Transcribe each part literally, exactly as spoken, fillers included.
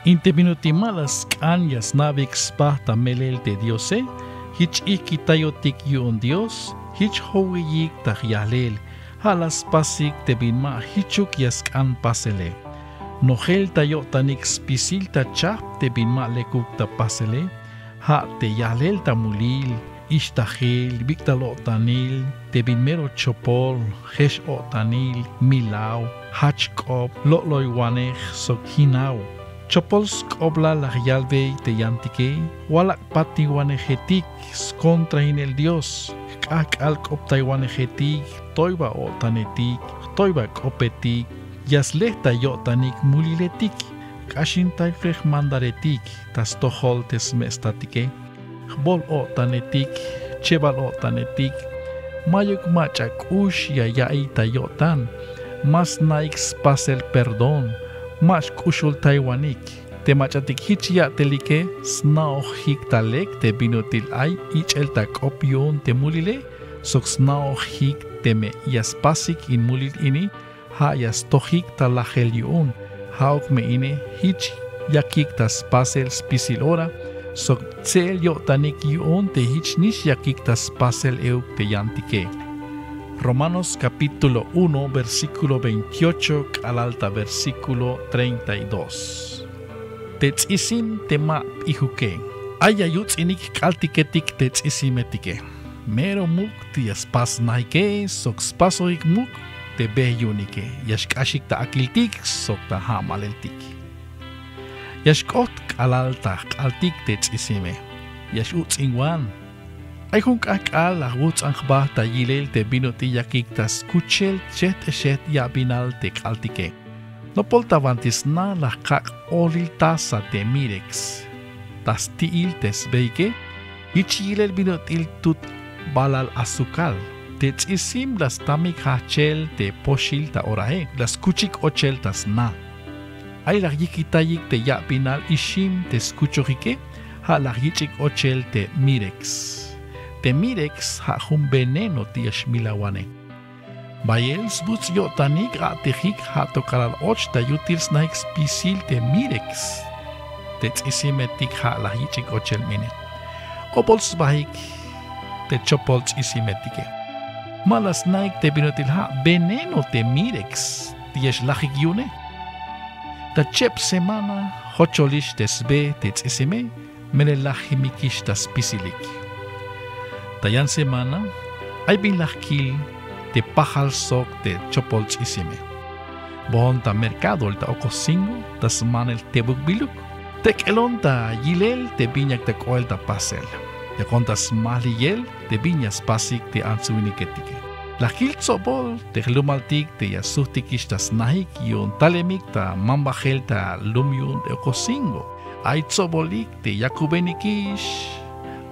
In te bin ut'il ma la sk'an ya sna'beyik sba ta melel te Diose, jich ch'ijkitayotik yu'un Dios, jich jowiyik ta jyalel, ja' la spasik te bin ma jichuk ya sk'an pasele. Nojel ta yo'tanik spisil ta chajp te bin ma lekuk ta pasele, ja' te yalel ta mulil, ixtajil, bik'tal o'tanil, te bin mero chopol, jex-o'tanil, milaw, jajch k'op, lo'loywanej sok jinaw. Chopol sk'oblal la jyalbey te yantike, walak' patiwanejetik, skontrahinel Dios, jk'ajk'al k'optaywanejetik, jtoyba o'tanetik, jtoyba k'opetik, ya sle ta yo'tanik muliletik, jk'axintayuk jmandaretik ta stojol te sme' statike, jbol o'tanetik, jchebal o'tanetik, mayuk mach'a k'ux ya ya'iy ta yo'tan, ma sna'ik spasel perdón, ma xk'uxultaywanik. Te mach'atik jich ya'telike sna'ojik ta lek te bin ut'il ay ich'el ta k'op yu'un te mulile, sok sna'ojik teme ya spasik in mulil ini, ja' ya stojik ta lajel yu'un, ja'uk me ine jich yakik ta spasel spisil ora, sok tse'el yo'tanik yu'un te jich nix yakik ta spasel euk te yantike. Romanos capítulo uno, versículo veintiocho k'alal ta versículo treinta y dos. Te ts'isim te ma p'ijuke. Ay ya yuts'inik jk'altiketik te ts'isimetike. Mero muk' te ya spas snajike sok spasojik muk' te beel yu'unike, ya xk'axik ta akiltik sok ta ja'maleltik. Ya xk'ot k'alal ta jk'altik te ts'isime. Ya x-uts'inwan. Ay jun k'ajk'al la jwuts'an jba ta yilel te bin ut'il yakik ta skuchel chejt'exejt' ya'binal te k'altike. Nopol ta banti sna la jkak' olil taza te Mirex. Ta sti'il te sbeyike, jich yilel bin ut'il tut balal azukal. Te ts'isim la stamik jajchel te poxil ta orae, la skuchik ochel ta sna. Ay la jyikitayik te ya'binal ixim te skuchojike, ja' la jyich'ik ochel te Mirex. Te Mirex ja' jun veneno te ya xmilawane. Bayel sbuts' yo'tanik a'tejik ja' to k'alal och ta yutil snajik spisil te Mirex. Te ts'isimetik ja' la jyich'ik ochel mine. K'opol sbajik te chopol ts'isimetike. Ma la sna'ik te bin ut'il ja' veneno te Mirex te ya xlajik yu'une. Ta cheb semana jocholix te sbe te ts'isime, melel lajimikix ta spisilik. Ta yan semana ay bin la jkil te pajal sok te chopol ts'isime. Boon ta mercado el ta Ocosingo ta smanel tebuk biluk. Tek'elon ta yilel te bin yak ta k'oel ta pasel. Yakon ta smajliyel te bin ya spasik te ants winiketike. La jkil tsobol te jlumaltik te ya sujtikix ta snajik yu'un talemik ta mambajel ta lum yu'un te Ocosingo. Ay tsobolik te yakubenikix.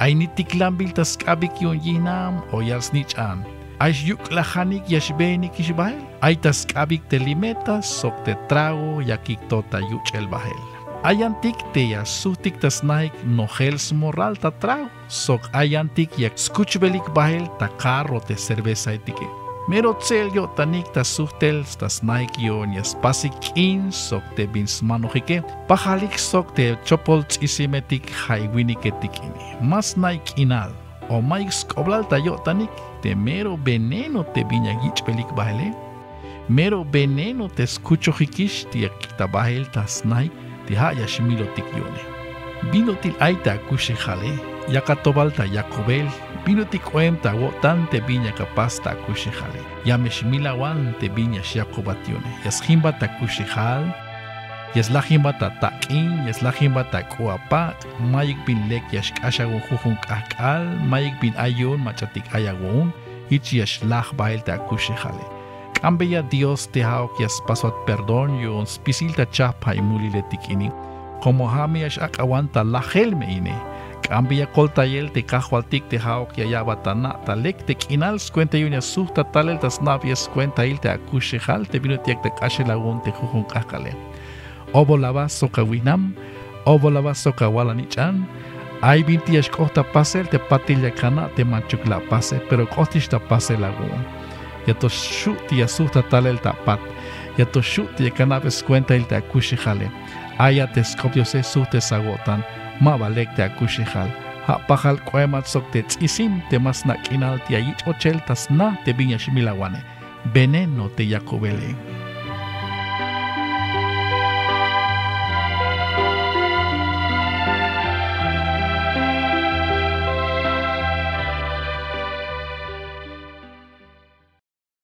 Ay nitiklanbil ta sk'abik yu'un yinam o yal snich'an. Ay xyuk'lajanik ya xbeenikix bael. Ay ta sk'abik te limeta sok te trago yakik to ta yuch'el bael. Ay yantik te ya sujtik ta snajik nojel smorral ta trago. Sok ay yantik ya skuchbelik bael ta carro te cervezaetike. Mero tse'el yo'tanik ta sujtel ta snajik yu'un ya spasik k'in sok te bin smanojike. Pajalik sok te chopol ts'isimetik ja' winiketik ini. Ma sna'ik k'inal o mayuk sk'oblal ta yo'tanik te mero veneno te bin ya yich'belik baele. Mero veneno te skuchojikix te yakik ta bael ta snajik te ja' ya xmilotik yu'une. Bin ut'il ay ta akuxejale, yakat to bal ta yakubel, bin ut'il k'oem ta awo'tan te bin yak apas ta akuxejale. Ya me xmilawan te bin ya xyakubat yu'une. Ya sjimbat ta akuxejal, ya slajimbat ta tak'in, ya slajimbat ta k'u apak', mayuk bin lek ya xk'ax awu'un jujun k'ajk'al, mayuk bin ay yu'un mach'atik ay awu'un, jich ya xlaj bael ta akuxejale. K'ambeya Dios te ja'uk ya spasbat perdón yu'un spisil ta chajp ja' in muliletik ini. Como ja' me ya x-ak'awan ta lajel me ine. K'ambeya koltayel te Kajwaltik te ja'uk ya ya'bat ta na' ta lek te k'inal skuenta yu'un ya sujtat talel ta sna'beyel skuentail te akuxejal te bin ut'il yak ta k'axel awu'un te jujun k'ajk'ale. Obol aba sok awi'nam, obol aba sok awal anich'an. Ay bintik ya xk'ot ta pasel te patil yak ana' te manchuk la apase, pero k'otix ta pasel awu'un. Ya to xu' te ya sujtat talel ta apat. Ya to xu' te ya kana'be skuentail te akuxlejale. Aya te sk'op diose sujt'es awo'tan. Ma ba lek te akuxlejal. Ja' pajal k'oemat sok te ts'isim te ma sna' k'inal te ya yich' ochel ta sna te bin ya xmilawane. Veneno te yakubele.